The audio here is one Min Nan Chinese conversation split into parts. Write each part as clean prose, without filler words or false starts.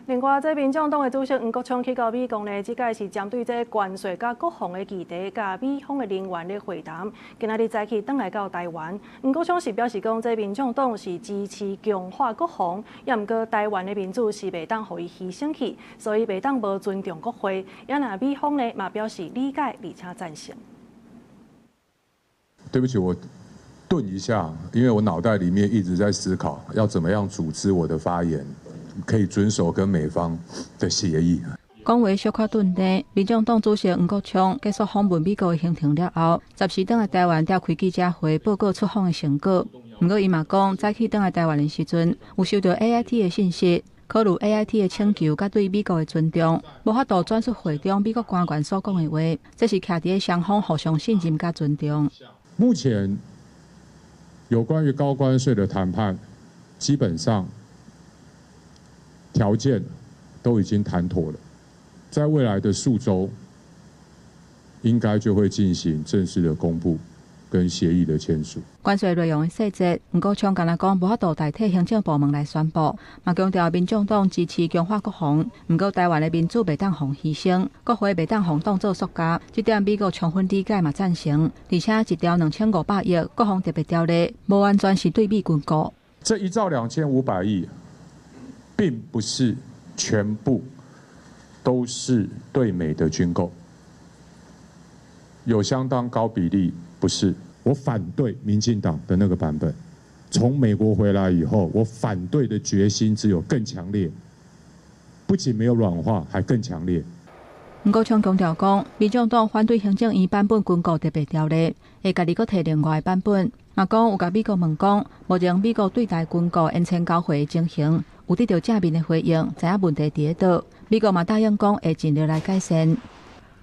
另外，這民眾黨的主席黃國昌去到美國呢，這擺是針對這關稅佮國防的議題，佮美方的人員咧會談。今仔日早起轉來到台灣，黃國昌是表示講，這民眾黨是支持強化國防，也毋過台灣的民主是袂當予伊犧牲去，所以袂當無尊重國會。也若美方呢嘛表示理解而且贊成。對不起，我頓一下，因為我腦袋裡面一直在思考要怎麼樣組織我的發言，可以遵守跟美方的協議。講話小可頓頓，民眾黨主席黃國昌結束訪問美國的行程了後，十時轉來台灣召開記者會報告出訪的成果。毋過伊嘛講，早起轉來台灣的時陣，有收到 AIT 的信息，考慮 AIT 的請求佮對美國的尊重，無法度轉述會中美國官員所講的話，這是徛佇咧雙方互相信任佮尊重。目前有關於高關稅的談判，基本上條件都已經談妥了，在未來的數週，應該就會進行正式的公布跟協議的簽署。關稅內容的細節，黃國昌敢若講無法度代替行政部門來宣布，嘛強調民眾黨支持強化國防，毋過台灣的民主袂當予犧牲，國會袂當予當做塑膠，這點美國充分理解嘛贊成，而且一條2500億國防特別條例，無完全是對美軍購。這1兆2500億，並不是全部都是對美的軍購，有相當高比例不是。我反對民進黨的那個版本。從美國回來以後，我反對的決心只有更強烈，不僅沒有軟化，還更強烈。黃國昌強調講，民眾黨反對行政院版本軍購特別條例，會家己閣提另外的版本。嘛講有共美國問講，目前美國對台軍購延簽交貨的情形，有得到正面的回應，知影問題佇佗，美國嘛答應講會盡力來改善。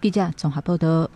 記者綜合報道。